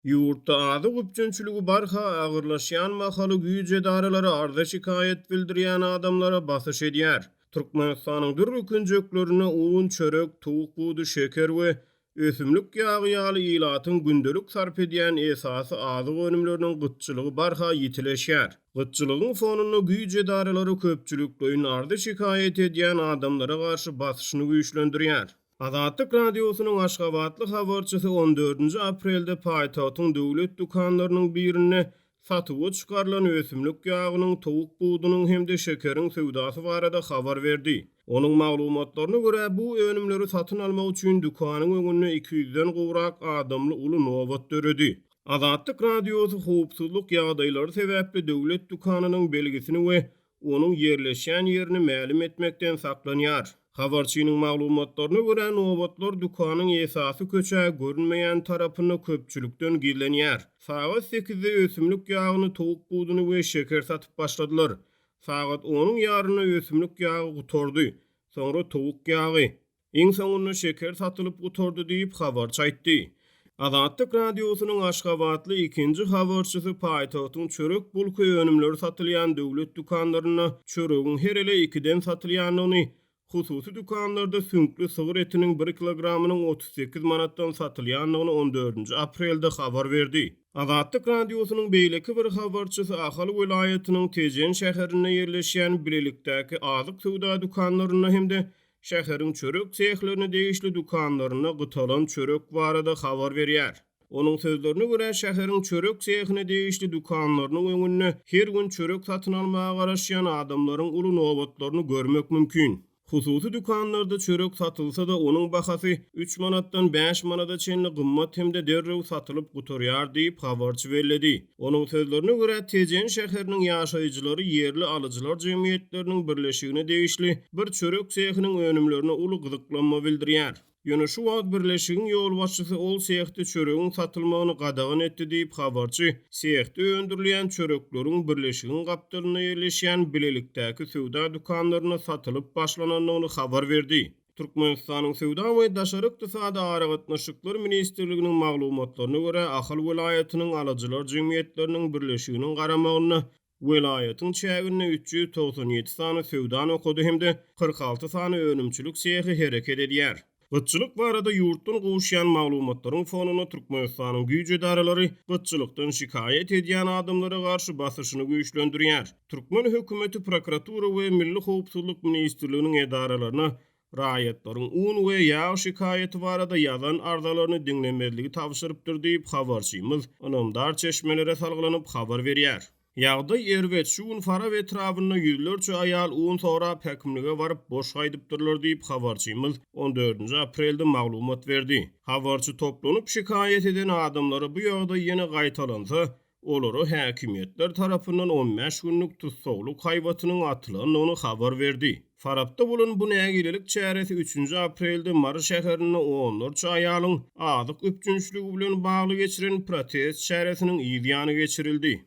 Ýurtda azyk üpjünçiligi barha agyrlaşýan mahaly güýç edaralary arza-şikaýat bildirýän adamlara basyş edýär. Türkmenistanyň dürli künjeklerinde un, çörek, towuk budy, şeker we ösümlik ýagy ýaly ilatyň gündelik sarp edýän esasy azyk önümleriniň gytçylygy barha ýitileşýär. Gytçylygyň fonunda güýç edaralary köpçülikleýin arza-şikaýat edýän adamlara garşy basyşyny güýçlendirýär. Azatlyk Radiosynyň aşgabatly habarçysy on dördünji aprelde paýtagtyň döwlet dükanlarynyň birinde satuwa çykarylan ösümlik ýagynyň, towuk budunyň hem-de şekeriň söwdasy barada habar berdi. Onuň maglumatlaryna görä, bu önümleri satyn almak üçin dükanyň öňünde 200-den gowrak adamly uly nobat döredi. Azatlyk Radiosy howpsuzlyk ýagdaýlary sebäpli döwlet dükanynyň belgisini we onuň ýerleşýän ýerini mälim etmekden saklanýar. Habarçynyň maglumatlaryna görä, nobatlar dükanyň esasy köçä görünmeýän tarapynda köpçülikden gizlenýär. Sagat sekizde ösümlik ýagyny, towuk buduny we şeker satyp başladylar. Sagat onuň ýarynda ösümlik ýagy gutardy. Soňra towuk ýagy. Iň soňunda şeker satylyp gutardy diýip, habarçy aýtdy. Azatlyk Radiosynyň aşgabatly ikinji habarçysy paýtagtyň çörek-bulka önümleri satylýan döwlet dükanlarynda çöregiň her ele ikiden satylýandygyny, hususy dükanlarda süňkli sygyr etiniň bir kilogramynyň 38 manatdan satylýandygyny on dördünji aprelde habar berdi. Azatlyk Radiosynyň beýleki bir habarçysy Ahal welaýatynyň Tejen şäherinde ýerleşýän bilelikdäki azyk söwda dükanlarynda hem-de şäheriň çörek sehlerine degişli dükanlarynda gytalan çörek barada habar berýär. Onuň sözlerine görä, şäheriň çörek sehine degişli dükanlarynyň öňünde her gün çörek satyn almaga garaşýan adamlaryň uly nobatlaryny görmek mümkin. Hususy dükanlarda çörek satylsa-da, onuň bahasy üç manatdan bäş manada çenli gymmat hem-de derrew satylyp gutarýar diýip, habarçy belledi. Onuň sözlerine görä, Tejen şäheriniň ýaşaýjylary ýerli alyjylar jemgyýetleriniň birleşigine degişli bir çörek sehiniň önümlerine uly gyzyklanma bildirýär. Ýöne şu wagt birleşigiň ýolbaşçysy ol sehde çöregiň satylmagyny gadagan etdi diýip, habarçy sehde öndürilýän çörekleriň birleşigiň gapdalynda ýerleşýän bilelikdäki söwda dükanlarynda satylyp başlanandygyny habar berdi. Türkmenistanyň Söwda we daşary ykdysady aragatnaşyklar ministrliginiň maglumatlaryna görä, Ahal welaýatynyň alyjylar jemgyýetleriniň birleşiginiň garamagynda welaýatyň çäginde 397 sany söwda nokady hem-de 46 sany önümçilik sehi hereket edýär. Gytçylyk barada ýurtdan gowuşýan maglumatlaryň fonunda Türkmenistanyň güýç edaralary gytçylykdan şikaýat edýän adamlara garşy basyşyny güýçlendirýär. Türkmen hökümeti prokuratura we Milli howpsuzlyk ministrliginiň edaralaryna raýatlaryň un we ýag şikaýaty barada ýazan arzalaryny diňlemezligi tabşyrypdyr diýip, habarçymyz ynamdar çeşmelere salgylanyp habar berýär. Ýagdaý erbet, şu gün Farap etrabynda ýüzlerçe aýal un sorap häkimlige baryp, boş gaýdypdyrlar diýip, habarçymyz on dördünji aprelde maglumat berdi. Habarçy toplanyp şikaýat eden adamlara bu ýagdaý ýene gaýtalansa, Olara häkimiýetler tarapyndan on bäş günlük tussaglyk haýbatynyň atylandygyny habar berdi. Farapda bolan bu nägilelik çäresi üçünji aprelde Mary şäherinde onlarça aýalyň azyk üpjünçiligi bilen bagly geçiren protest çäresiniň yz ýany geçirildi.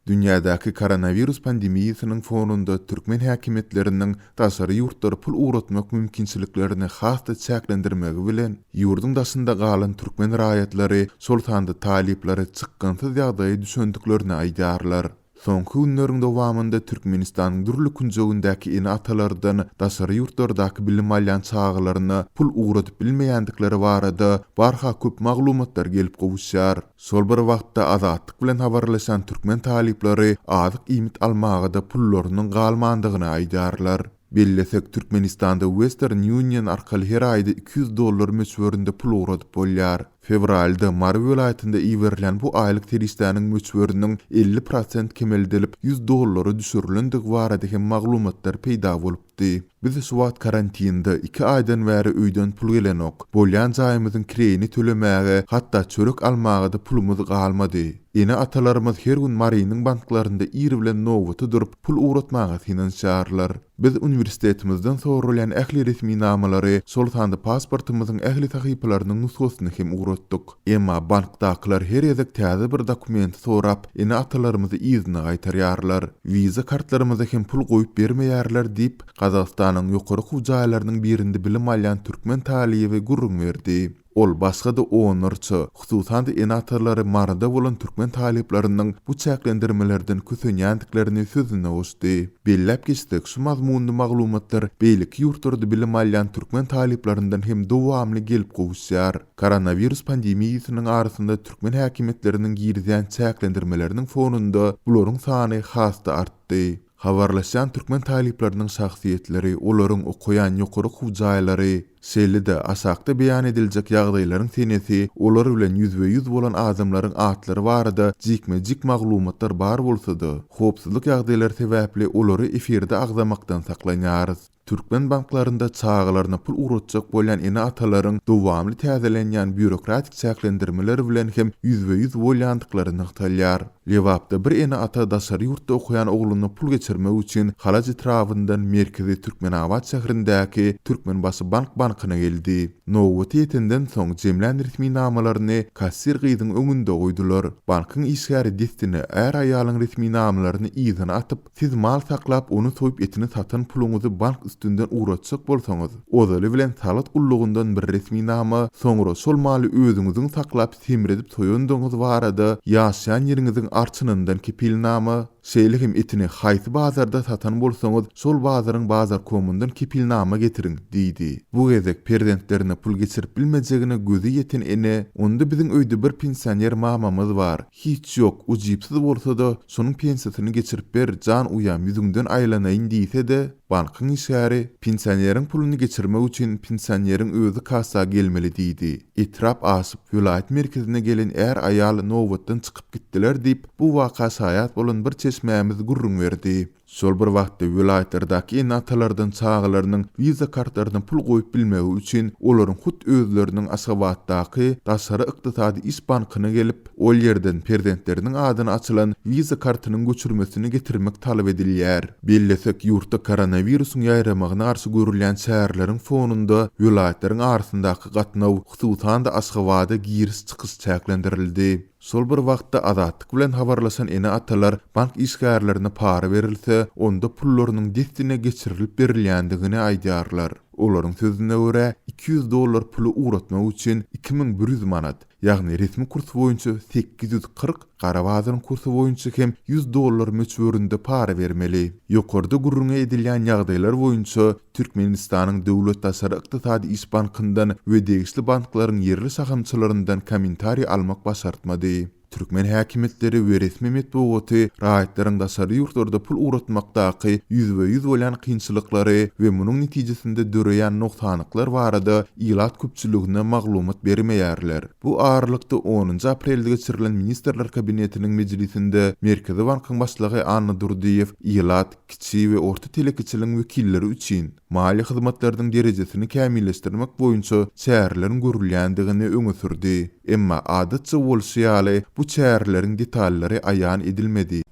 Dünýädäki koronawirus pandemiýasynyň fonunda türkmen häkimiýetleriniň daşary ýurtlara pul ugratmak mümkinçiliklerini has-da çäklendirmegi bilen, ýurduň daşynda galan türkmen raýatlary, şol sanda talyplary çykgynsyz ýagdaýa düşendiklerini aýdýarlar. Soňky günleriň dowamynda Türkmenistanyň dürli künjegindäki ene-atalardan daşary ýurtlardaky bilim alýan çagalaryna pul ugradyp bilmeýändikleri barada barha köp maglumatlar gelip gowuşýar. Şol bir wagtda, Azatlyk bilen habarlaşan türkmen talyplary azyk-iýmit almaga-da pullarynyň galmandygyny aýdýarlar. Bellesek, Türkmenistanda Western Union arkaly her aýda 200 dollar möçberinde pul ugradyp bolýar. Fewralda Mary welaýatynda iberilýän bu aýlyk serişdäniň möçberiniň 50 prosent kemeldilip, 100 dollara düşürilendigi barada hem maglumatlar peýda bolupdy. Di. Biz şu wagt karantinde, iki aýdan bäri öýden pul gelenok. Bolýan jaýymyzyň kireýini tölemäge, hatda çörek almaga-da pulumyz galmady. Ene-atalarymyz her gün Marynyň banklarynda ir bilen nobata durup, pul ugratmaga synanyşýarlar. Biz uniwersitetimizden soralýan ähli resminamalary, şol sanda pasportymyzyň ähli sahypalarynyň nusgasyny hem ugratdyk. Emma bankdakylar her gezek täze bir dokumenti sorap, ene-atalarymyzy yzyna gaýtarýarlar. Wiza kartlarymyza hem pul goýup bermeýärler diýip, Gazagystanyň ýokary okuw jaýlarynyň birinde bilim alýan türkmen talyby gürrüň berdi. Ol başga-da onlarça, hususan-da ene-atalary Maryda bolan türkmen talyplarynyň bu çäklendirmelerden kösenýändiklerini sözüne goşdy. Belläp geçsek, şu mazmunly maglumatlar beýleki ýurtlarda bilim alýan türkmen talyplaryndan hem dowamly gelip gowuşýar. Koronawirus pandemiýasynyň arasynda türkmen häkimiýetleriniň girizýän çäklendirmeleriniň fonunda bularyň sany has-da artdy. Habarlaşýan türkmen talyplarynyň şahsyýetleri, olaryň okaýan ýokary okuw jaýlary, şeýle-de aşakda beýan ediljek ýagdaýlaryň senesi, olar bilen ýüzbe-ýüz bolan adamlaryň atlary barada jikme-jik maglumatlar bar bolsa-da, howpsuzlyk ýagdaýlary sebäpli olary efirde agzamakdan saklanýarys. Türkmen banklarynda çagalaryna pul ugratjak bolýan ene-atalaryň dowamly täzelenýän býurokratik çäklendirmeler bilen hem ýüzbe-ýüz bolýandyklary nygtalýar. Lebapda bir ene-ata daşary ýurtda okaýan ogluna pul geçirmek üçin Halaç etrabyndan merkezi Türkmenabat şäherindäki Türkmenbaşy bank bankyna geldi. Nobaty ýetenden soň jemlän resminamalaryny kassir gyzyň öňünde goýdular. Bankyň işgäri dessine är-aýalyň resminamalaryny yzyna atyp, Siz mal saklap, ony soýup etini satan puluňyzy bank üstünden ugratjak bolsaňyz, ozaly bilen salgyt gullugyndan bir resminama, soňra şol maly özüňiziň saklap semredip soýandygyňyz barada ýaşaýan ýeriňiziň arçynyndan kepilnama, şeýle hem etini haýsy bazarda satan bolsaňyz, şol bazaryň bazarkomyndan kepilnama getiriň, diýdi. Bu gezek perzentlerine pul geçirip bilmejegine gözi ýeten ene, Onda biziň öýde bir pensioner mamamyz bar. Hiç ýok, ujypsyz bolsa-da, şonuň pensiýasyny geçirip ber, jan uýam, ýüzüňden aýlanaýyn diýse-de, bankyň işgäri, Pensioneriň puluny geçirmek üçin pensioneriň özi kassa gelmeli diýdi. Etrap aşyp, welaýat merkezine gelen är-aýal nobatdan çykyp gitdiler diýip, bu waka şaýat bolan bir çeşmämiz gürrüň berdi. Şol bir wagtda, welaýatlardaky ene-atalardan çagalarynyň Visa kartlaryna pul goýup bilmegi üçin, olaryň hut özleriniň Aşgabatdaky Daşary ykdysady iş bankyna gelip, ol ýerden perzentleriniň adyna açylan Visa kartynyň göçürmesini getirmek talap edilýär. Bellesek, ýurtda koronawirusyň ýaýramagyna garşy görülýän çäreleriň fonunda welaýatlaryň arasyndaky gatnaw, hususan-da Aşgabada giriş-çykyş çäklendirildi. Şol bir wagtda, Azatlyk bilen habarlaşan ene-atalar bank işgärlerine para berilse, onda pullarynyň dessine geçirilip berilýändigini aýdýarlar. Olaryň sözüne görä, 200 dollar puly ugratmak üçin 2100 manat, ýagny resmi kurs boýunça 840, gara bazaryň kursy boýunça hem 100 dollar möçberinde para bermeli. Ýokarda gürrüňi edilýän ýagdaýlar boýunça Türkmenistanyň Döwlet daşary ykdysady iş bankyndan we degişli banklaryň ýerli şahamçalaryndan kommentariý almak başartmady. Türkmen häkimiýetleri we resmi metbugaty raýatlaryň daşary ýurtlarda pul ugratmakdaky ýüzbe-ýüz bolýan kynçylyklary we munuň netijesinde döreýän nogsanlyklar barada ilat köpçüligine maglumat bermeýärler. Bu aralykda, onunjy aprelde geçirilen Ministrler Kabinetiniň mejlisinde Merkezi bankyň başlygy Anna Durdyýew ilat, kiçi we orta telekeçiligiň wekilleri üçin maliýe hyzmatlarynyň derejesini kämilleşdirmek boýunça çäreleriň görülýändigini öňe sürdi. Emma, adatça bolşy ýaly, bu çäreleriň detallary aýan edilmedi.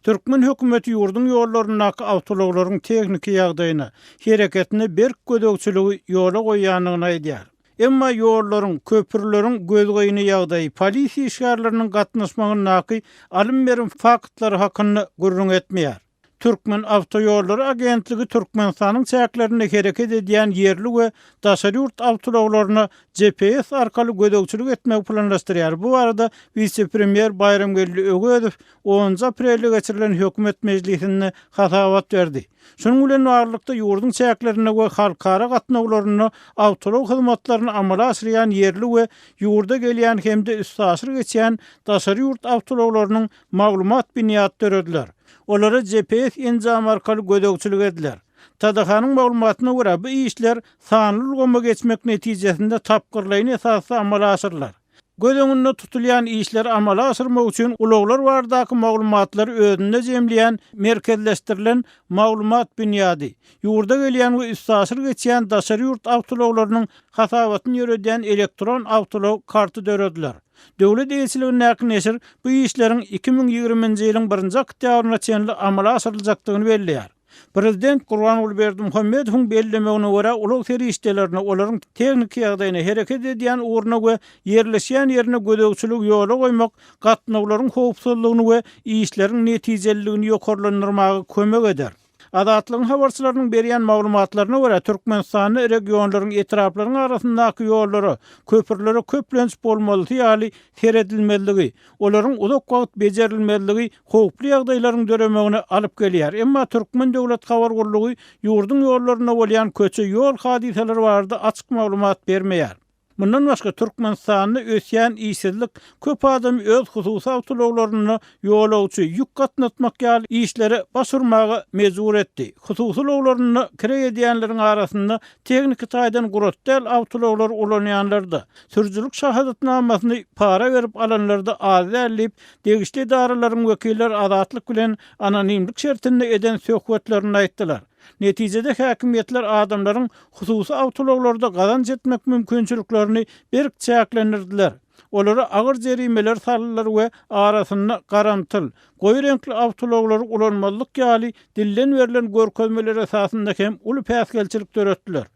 Türkmen hökümeti ýurduň ýollaryndaky awtoulaglaryň tehniki ýagdaýyna, hereketine berk gözegçiligi ýola goýýandygyny aýdýar. Emma ýollaryň, köprüleriň gözgyny ýagdaýy, polisiýa işgärleriniň gatnaşmagyndaky alym-berim faktlary hakynda gürrüň etmeýär. Türkmenawtoýollary agentligi Türkmenistanyň çäklerinde hereket edýän ýerli we daşary ýurt awtoulaglaryna GPS arkaly gözegçilik etmegi planlaşdyrýar. Bu barada wise-premýer Baýramgeldi Öwezow onunjy aprelde geçirilen hökümet mejlisinde hasabat berdi. Şunuň bilen baglylykda, ýurduň çäklerinde we halkara gatnawlarynda awtoulag hyzmatlaryny amala aşyrýan ýerli we ýurda gelýän hem-de üstaşyr geçýän daşary ýurt awtoulaglarynyň maglumat binýady dörediler. Olara GPS enjamy arkaly gözegçilik ediler. TDH-nyň maglumatyna görä, bu işler sanly ulgama geçmek netijesinde tapgyrlaýyn esasda amala aşyrylar. Göz öňünde tutulýan işleri amala aşyrmak üçin ulaglar baradaky maglumatlary özünde jemleýän merkezleşdirilen maglumat binýady, ýurda gelýän we üstaşyr geçýän daşary ýurt awtoulaglarynyň hasabatyny ýöredýän elektron awtoulag karty dörediler. Döwlet eýeçiligindäki neşir bu işleriň 2020-nji ýylyň birinji oktýabryna çenli amala aşyryljakdygyny belleýär. Prezident Gurbanguly Berdimuhamedowyň bellemegine görä, ulag serişdelerine, olaryň tehniki ýagdaýyna, hereket edýän ugruna we ýerleşýän ýerine gözegçiligi ýola goýmak gatnawlaryň howpsuzlygyny we işleriň netijeliligini ýokarlandyrmaga kömek eder. Azatlygyň habarçylarynyň berýän maglumatlaryna görä, Türkmenistanda regionlaryň, etraplaryň arasyndaky ýollara, köprülere köplenç bolmalysy ýaly seredilmezligi, olaryň uzak wagt bejerilmezligi howply ýagdaýlaryň döremegine alyp gelýär. Emma Türkmen döwlet habar gullugy ýurduň ýollarynda bolýan köçe-ýol hadysalary barada açyk maglumat bermeýär. Mundan başga, Türkmenistanda ösýän işsizlik köp adamy öz hususy awtoulaglarynda ýolagçy, ýük gatnatmak ýaly işlere baş urmaga mejbur etdi. Hususy ulaglarynda kireý edýänleriň arasynda tehniki taýdan gurat däl awtoulaglary ulanýanlar-da, sürüjilik şahadatnamasyny para berip alanlar-da az däl diýip, degişli edaralaryň wekilleri Azatlyk bilen anonimlik şertinde eden söhbetlerinde aýtdylar. Netijede häkimiýetler adamlaryň hususy awtoulaglarda gazanç etmek mümkinçiliklerini berk çäklendirdiler. Olara agyr jerimeler saldylar we arasynda garamtyl, goýy reňkli awtoulaglary ulanmazlyk ýaly dilden berlen görkezmeler esasynda hem uly päsgelçilik döretdiler.